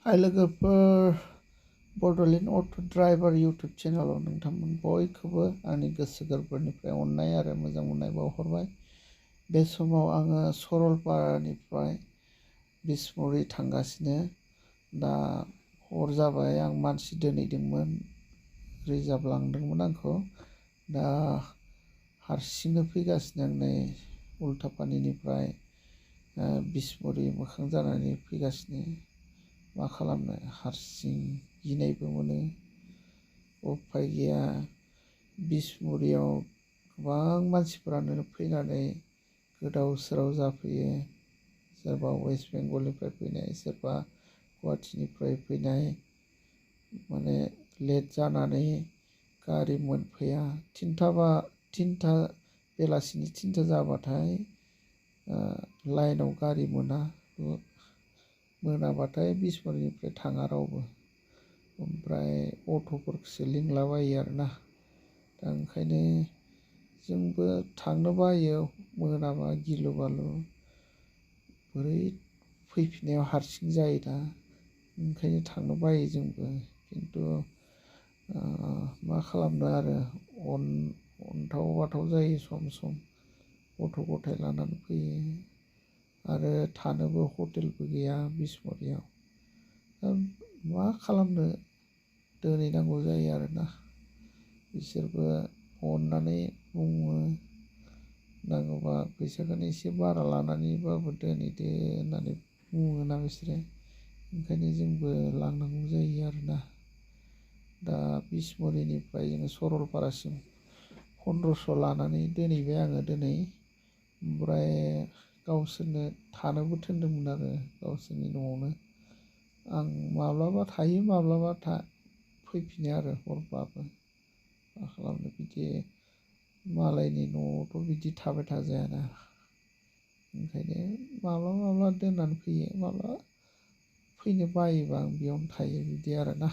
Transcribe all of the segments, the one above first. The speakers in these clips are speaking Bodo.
हाय लोगोफोर, बड'लेण्ड अट' ड्राइभार इउटुब चेनेलाव नोंथांमोन बयखौबो आंनि गोसो गोरबोनिफ्राय अननाय आरो मोजां मोननाय बावहरबाय। बे समाव आङो सरलपारानिफ्राय बिसमुरि थांगासिनो। दा हर जाबाय, आं मानसि दोनहैदोंमोन, रिजार्भ लांदोंमोन आंखौ। दा हारसिंनो फैगासिनो आं नै उल्थापानिनिफ्राय बिसमुरि मोखां जानानै फैगासिनो। मा खालामनो, हारसिं गिनायबो मोनो, उफाय गैया। बिसमुरियाव गोबां मानसिफोरानो फैनानै गोदाव सोराव जाफैयो। सोरबा वेस्ट बेंगलनिफ्राय फैनाय, सोरबा गुवाहाटिनिफ्राय फैनाय, माने लेट जानानै गारि मोनफैया। बेलासिनि 3टा जाबाथाय लाइनाव गारि मोनाबाथाय बिसमुरिनिफ्राय थाङा रावबो। ओमफ्राय अट'फोरखौसो लिंलाबायो आरोना। दा ओंखायनो जोंबो थांनो बायो, मोनाबा गिलु बालु। बोरै फैफिननायाव हारसिं जायो दा, ओंखायनो थांनो बायो जोंबो। खिन्थु मा खालामनो आरो, अन्थाव बाथाव जायो सम सम। गथ' गथाय लानानै फैयो आरो थानोबो हटेलबो गैया बिसमुरियाव। दा मा खालामनो, दोनहैनांगौ जायो आरोना। बिसोरबो अननानै बुङो, नांगौबा फैसाखौनो एसे बारा लानानैबाबो दोनहैदो होननानै बुङोना बिसोरो। ओंखायनो जोंबो लांनांगौ जायो आरोना। दा बिसमुरिनिफ्राय जोङो सरलपारासिम 1500 लानानै दोनहैबाय आङो दिनै। ओमफ्राय गावसोरनो थानोबो थिनदोंमोन आरो गावसोरनि न'आवनो। आं माब्लाबा थायो, माब्लाबा फैफिनो आरो हरबाबो। मा खालामनो, बिदि मालायनि न'आवथ' बिदि थाबाय थाजायाना। ओंखायनो माब्लाबा दोननानै फैयो, माब्लाबा फैनो बायोबा आं बेयावनो थायो, बिदि आरोना।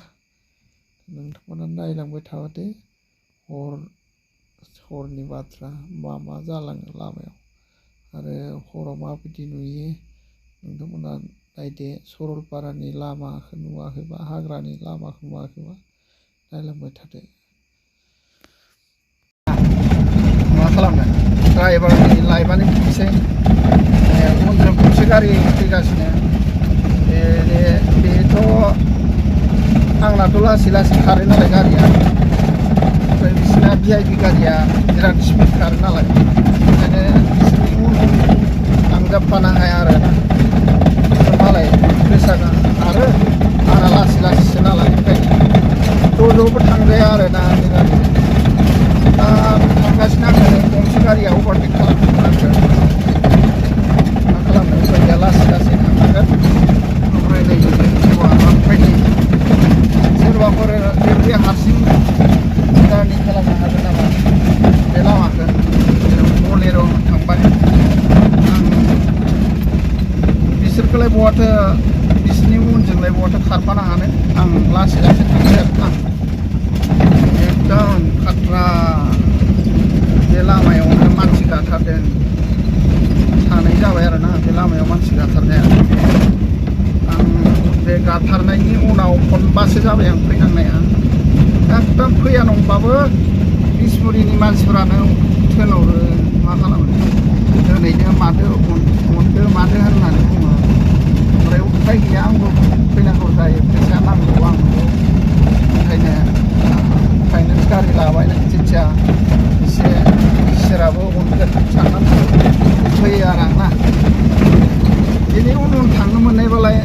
नोंथांमोना नायलांबाय थादो हरनि बाथ्रा, मा जालाङो लामायाव आरो हराव माबायदि नुयो। नोंथांमोना नायदो, सरलपारानि लामाखौ नुवाखैबा, हाग्रानि लामाखौ नुवाखैबा नायलांबाय थादो। मा खालामनो, ड्राइभारनि लाइफआनो बिदिसै। उनजों गंसे गारि फैगासिनो। बेथ' आंनाथ' लासै लासै खारो नालाय गारिया, ओमफ्राय बिसोरना VIP गारिया बिराद स्पिड खारो नालाय। ओंखायनो बिसोरनि उन नांजाबफानो हाया आरो ना। मालाय गोसा खारो, आंना लासै लासैसो नालाय। ओंखायनो ज'बो थांजाया आरो ना बे गारिजों। दा थांगासिनो आङो, गंसे गारिया अभारटेक खालामदोंमोन आंखौ। मा खालामनो, उफाय गैया, लासै लासै थांनांगोन। ओमफ्राय नै सोरबाफोर बे हारसिं जारनि खालामनो हागोन नामा बे लामाखौ? बलेर' थांबाय आं, बिसोरखौलाय बहाथो, बिसोरनि उनजोंलाय बहाथो खारफानो हानो। आं लासै लासै थांसै आरोना, एकदम खाथ्रा। बे लामायावनो मानसि गाथारदों, सानै जाबाय आरोना बे लामायाव मानसि गाथारनाया। आं बे गाथारनायनि उनाव खनबासो जाबाय आं फैनांनाया। एकदम फैया नंबाबो बिसमुरिनि मानसिफोरानो थिनहरो, मा खालामनो, दोनहैदो मादो, अनदो मादो होननानै बुङो। ओमफ्राय उफाय गैया, आंबो फैनांगौ जायो, फैसा नांगौ आंबो। ओंखायनो फाइनान्स गारि लाबाय जेथिया, एसे इसोराबो अनगोन साननानै फैयो आरो आंना। बेनि उन थांनो मोननायबालाय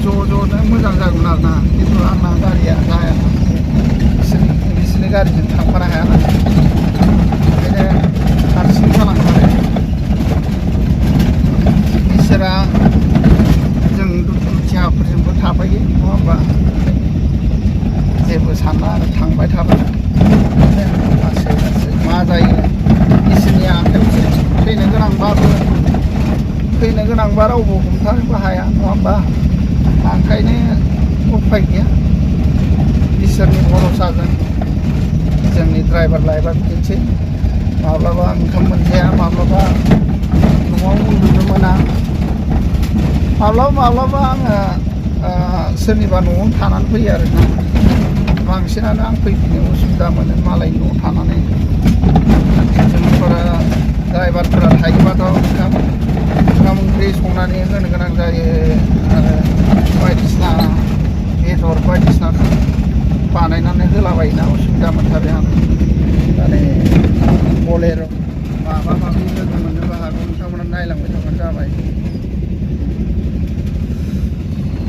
ज'नो मोजां जागौमोन आरोना। खिन्थु आंना गारिया जाया, बिसोरनि गारिजों थांफानो हायाना। ओंखायनो हारसिं जालांबाय। इसोरा जों दुखुथियाफोरजोंबो थाफायो, नङा होमबा? जेबो सानला आरो, थांबाय थाबाय। लासै लासै मा जायो इसोरनि आखायावसो। फैनो गोनांबा रावबो हमथानोबो हाया, नङा होमबा? ओंखायनो उफाय गैया, इसोरनि भरसाजों जोंनि ड्राइभार लाइफआ बिदिनोसै। माब्लाबा ओंखाम मोनजाया, माब्लाबा न'आव उन्दुनो मोना, माब्लाबा आङो सोरनिबा न'आवनो थानानै फैयो आरोना बांसिनानो आं फैफिनो उसुबिदा मोनो मालायनि न'आव थानानै जोंफोरा ड्राइभारफोरा थायोबाथ' ओंखाम ओंख्रि संनानै होनो गोनां जायो आरो बायदिसिना बेदर बायदिसिना बानायनानै होलाबायोना उसुबिदा मोनथारो आं आरो बलेर' माबा माबि लोगो मोननोबो हागौ नोंथांमोना नायलांबाय थाबानो जाबाय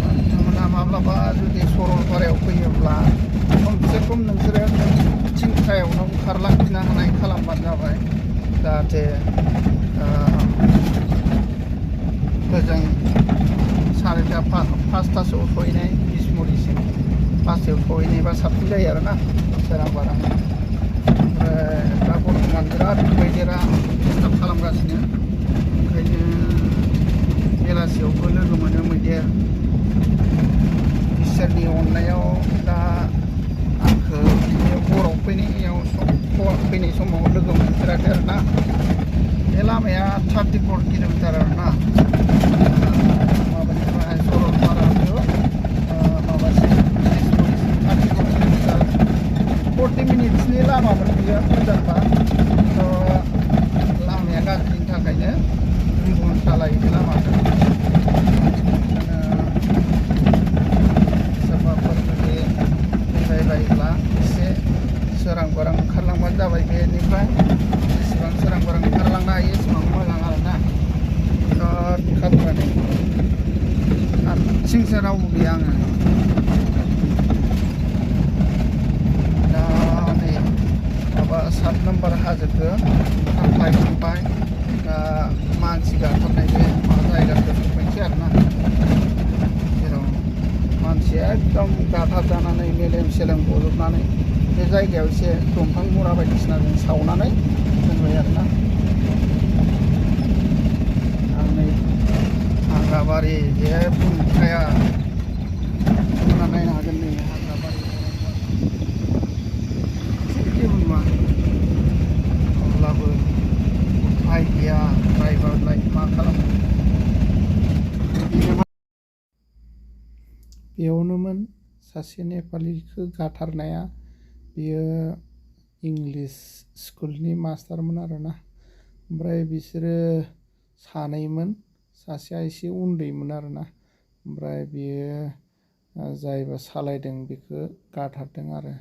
नोंथांमोना माब्लाबा जुदि सरलपारायाव फैयोब्ला खमसे खम नोंसोरो 3टायावनो ओंखारलांफिननो हानाय खालामबानो जाबाय जाहाथे ओजों 5:30 सहैनाय बिसमुरिसिम बासआव सहैनायबा साबसिन जायो आरोना सोरांबारा ओमफ्राय दा बर्थमान बिराद मैदेरा डिस्टार्ब खालामगासिनो ओंखायनो बेलासियावबो लोगो मोनो मैदेर इसोरनि अननायाव दा आंखौ हराव फैनाय समाव लोगो मोनफेराखै आरोना बे लामाया 34 किल'मिटार आरोना माबानिफ्राय सरलपारा माबासिम 34 किल'मिटार 40 मिनिट्सनि लामामोन बियो मोजांबा लामाया गाज्रिनि थाखायनो 2 घन्टा लायो बे लामाखौ सोरबाफोर जुदि बेरायबायोब्ला एसे सोरां बारां ओंखारलांबानो जाबाय बेनिफ्राय जेसेबां सोरां बारां ओंखारलांनो हायो एसेबां मोजां आरोना बिराद खालामनानै हारसिंसो रावबो गैया आङो दा नै माबा 7 नम्बर हाजोखौ थांबाय दा मानसि गाखोनाय बे जायगाखौ सफैनोसै आरोना जेराव मानसिया एकदम गाथार जानानै मेलेम सेलेम गजोबनानै बे जायगायाव एसे दंफां मुरा बायदिसिनाजों सावनानै दोनबाय आरोना आं नै हाग्राबारि जेबो नुखाया नोंथांमोना नायनो हागोन नै हाग्राबारि जेबो नुवा अब्लाबो उफाय गैया ड्राइभारलाय मा खालामनो बेयावनोमोन सासे नेपालिखौ गाथारनाया बियो इंलिस स्कुलनि मास्टारमोन आरोना ओमफ्राय बिसोरो सानैमोन सासेया एसे उन्दैमोन आरोना ओमफ्राय बियो जायबा सालायदों बेखौ गाथारदों आरो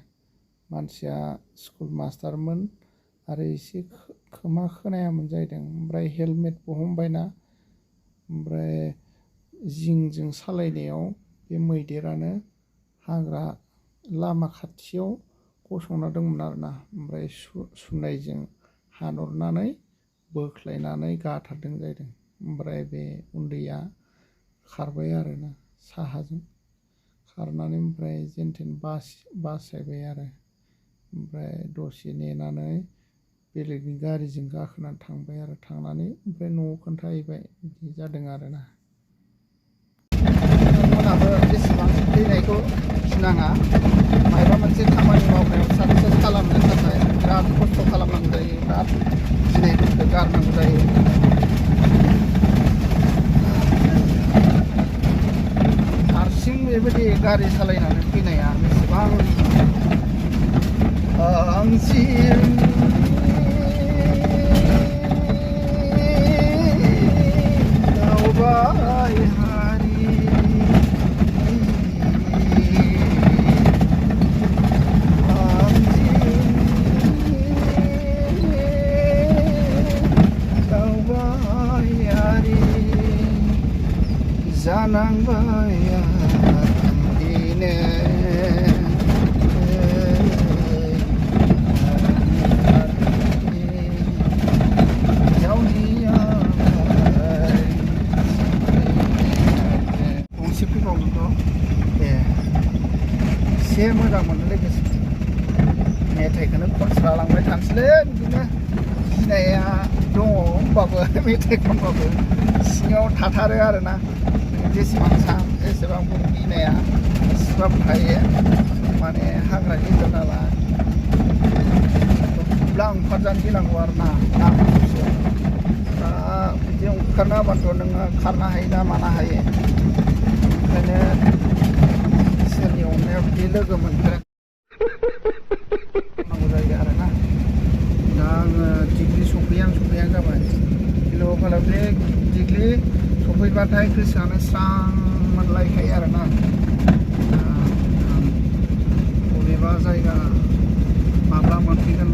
मानसिया स्कुल मास्टारमोन आरो एसे खोमा खोनायामोन जाहैदों ओमफ्राय हेलमेटबो हमबायना ओमफ्राय जिंजों सालायनायाव बे मैदेरानो हाग्रा लामा खाथियाव गसंना दंमोन आरोना ओमफ्राय सुनायजों हानहरनानै बोख्लायनानै गाथारदों जाहैदों ओमफ्राय बे उन्दैया खारबाय आरोना साहाजों खारनानै ओमफ्राय जेनथेन बासायबाय आरो ओमफ्राय दसे नेनानै बेलेगनि गारिजों गाखोनानै थांबाय आरो थांनानै ओमफ्राय न'आव खोन्थाहैबाय बिदि जादों आरोना नोंथांमोनाबो जेसेबां फैनायखौ गिनाङा माबा मोनसे खामानि मावनायाव साक्सेस खालामनो थाखाय बिराद खस्थ' खालामनांगौ जायो बिराद गिनायफोरखौ गारनांगौ जायो हारसिं बेबायदि गारि सालायनानै फैनाया बेसेबां दावबाय हारि दावबायारि जानांबाय एसे मोजां मोनो लोगोसे मेथाइखौनो खनस्रा लांबाय थानोसैलै बिदिनो गिनाया दङ होमबाबो मेथाइ खनबाबो सिङाव थाथारो आरोना जेसेबां सान एसेबां गिनाया एसेबाबो थायो माने हाग्रा गेजेर नालाय ब्ला ओंखारजानो गिनांगौ आरोना नांगौसो दा बिदि ओंखारनो हाबाथ' नोङो खारनो हायो ना मानो हायो ओंखायनो लोगो मोनफेरा नांगौ जायो आरोना दा आङो दिग्लि सफैहां जाबाय किल'फोरा बे दिग्लि सफैबाथाय गोसोआनो स्रां मोनलायखायो आरोना बबेबा जायगा माब्ला मोनफैगोन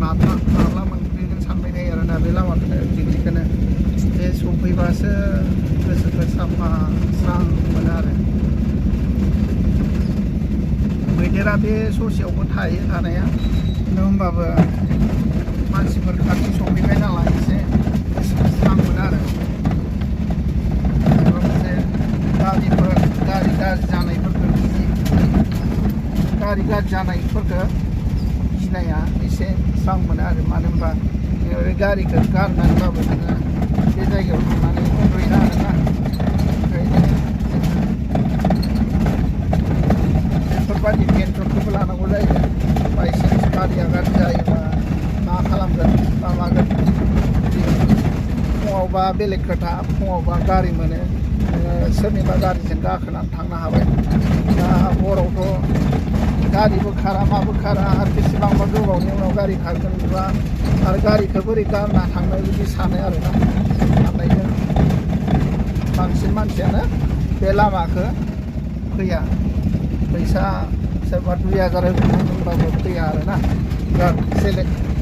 सानबाय थायो आरोना बे लामाखौनो दिग्लिखौनो बे सफैबासो गोसोखौ साफा स्रां मोनो आरो मैदेरा बे ससेयावबो थायो थानाया होमबाबो मानसिफोर खाथि सफैबाय नालाय एसे गोसोखौ स्रां मोनो आरो माबा मोनसे गारि गाज्रि जानायफोरखौ गिनाया एसे स्रां मोनो आरो मानो होनबा गारिखौ गारनानैबाबो नोङो बे जायगायाव थांनानै उन्दुहैनो आरोना ओंखायनो बेफोरबायदि टेनसनखौबो लानांगौ जायो बायसान्स गारिया गाज्रि जायोबा मा खालामगोन मा मागोन फुङावबा बेलेग खोथा फुङावबा गारि मोनो सोरनिबा गारिजों गाखोनानै थांनो हाबाय दा हरावथ' गारिबो खारा माबो खारा आरो बेसेबांबा गोबावनि उनाव गारि खारगोन बा आरो गारिखौ बोरै गारना थांनो बिदि सानो आरोना साननायजों बांसिन मानसियानो बे लामाखौ फैया फैसा सोरबा 2000 होनबाबो फैया आरोना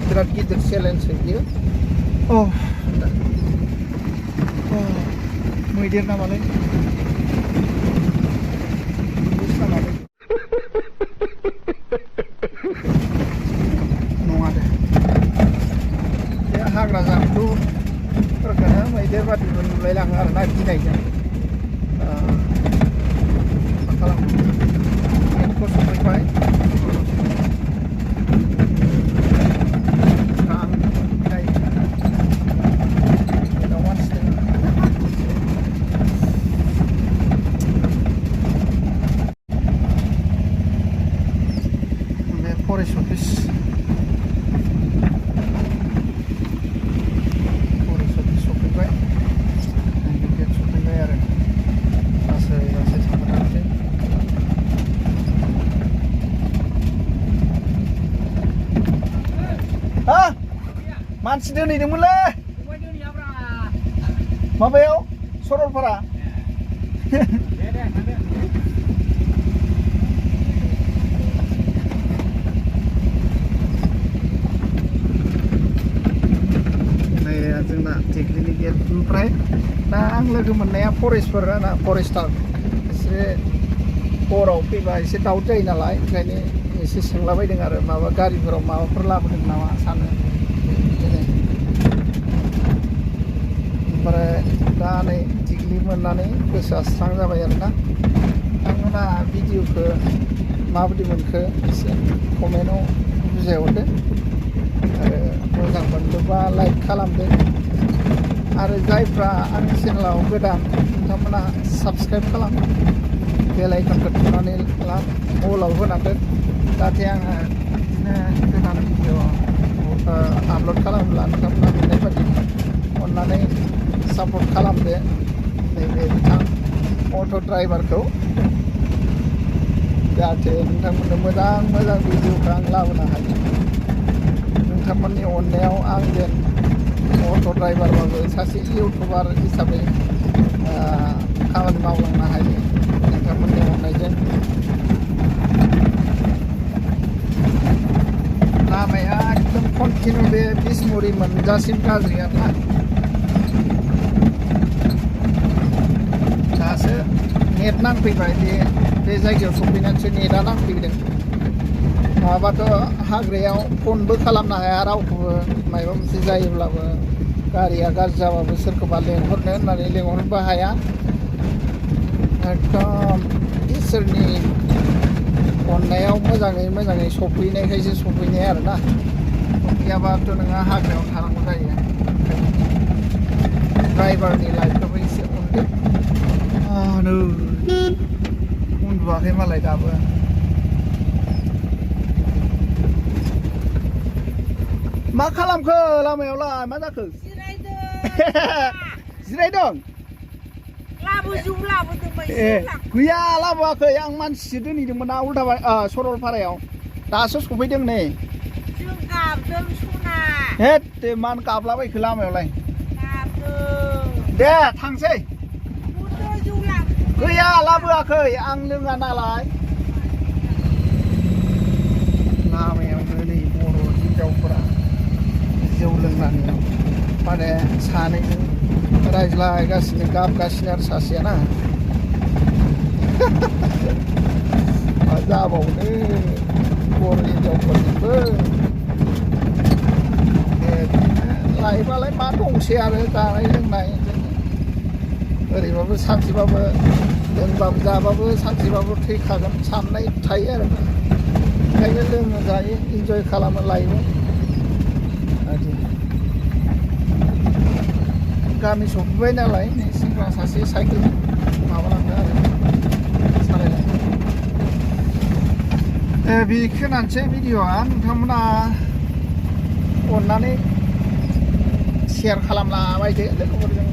बिराद गिदिर चेलेन्ज बियो मैदेर नामालै नङा दे बे हाग्रा जाम्फुफोरखौनो मैदेर बादिबो नुलायलाङो आरोना गिनायजों मा खालामो गेटखौ सफैबाय फरेस्ट अफिस सफैबाय गेट सफैबाय आरो लासै थांबाय मानसि दोनहैदोंमोनलै माबायाव सरलपारा जोंना दिग्लिनि गेट ओमफ्राय दा आं लोगो मोननाया फरेस्टार एसे हराव फैबा एसे दाउट जायो नालाय ओंखायनो एसे सोंलाबायदों आरो माबा गारिफोराव माबाफोर लाबोदों नामा सानो ओमफ्राय दा नै दिग्लि मोननानै गोसोआ स्रां जाबाय आरोना नोंथांमोना भिडिअखौ माबायदि मोनखो एसे कमेन्टआव बुजायहरदो आरो मोजां मोनदोंबा लाइक खालामदो आरो जायफ्रा आंनि चेनेलाव गोदान नोंथांमोना साबस्क्राइब खालाम बेल आइकनखौ थुनानै अलाव होनांगोन जाहाथे आङो बिदिनो गोदान भिडिअ आपल'ड खालामोब्ला नोंथांमोना नुनाय बायदि अननानै सापर्ट खालामदो नैबे बिथां अट' ड्राइभारखौ जाहाथे नोंथांमोननो मोजां भिडिअखौ आं लाबोनो हायो नोंथांमोननि अननायाव आं जेन अट' ड्राइभारबाबो सासे इउटुबार हिसाबै खामानि मावलांनो हायो नोंथांमोननि अननायजों लामाया एकदम कन्टिनिउ बे बिसमुरि मोनजासिम गाज्रि आरोना दासो नेट नांफैबाय बे जायगायाव सफैनानैसो नेटआ नांफैदों नङाबाथ' हाग्रायाव फनबो खालामनो हाया रावखौबो माबा मोनसे जायोब्लाबो गारिया गाज्रि जाबाबो सोरखौबा लेंहरनो होननानै लेंहरनोबो हाया एकदम इसोरनि अननायाव मोजाङै सफैनायखायसो सफैनाय आरोना सफैयाबाथ' नोङो हाग्रायाव थानांगौ जायो ड्राइभारनि लाइफखौबो एसे अनदो नै उन्दुवाखै मालाय दाबो मा खालामखो लामायावलाय मा जाखो जिरायदों गाबो जौ लाबोदोंमोन ए गैया लाबोआखै आं मानसिसो दोनहैदोंमोन ना उल्था सरलपारायाव दासो सफैदों नै जों गाबदों सना हेद मान गाबलाबायखो लामायावलाय गाबदों दे थांसै जौ लाबोदों गैया लाबोआखै आं लोङा नालाय लामायावनो नै बर' हिनजावफोरा जौ लोंनानै माने सानैजों रायज्लायगासिनो गाबगासिनो आरो सासेया ना मा जाबावनो बर' हिनजावफोरनिबो लायोबालाय मा दंसै आरो जानाय लोंनाय ओरैबाबो सानसेबाबो लोंबाबो जाबाबो सानसेबाबो थैखागोन साननाय थायो आरो ओंखायनो लोङो जायो इन्जय खालामो लायो गामि सफैबाय नालाय नै सेंग्रा सासे साइकेल माबालांदों आरो सालायलांदों बेखिनियानोसै भिडिअ'आ नोंथांमोना अननानै शेयार खालामला बायदो लोगोफोरजों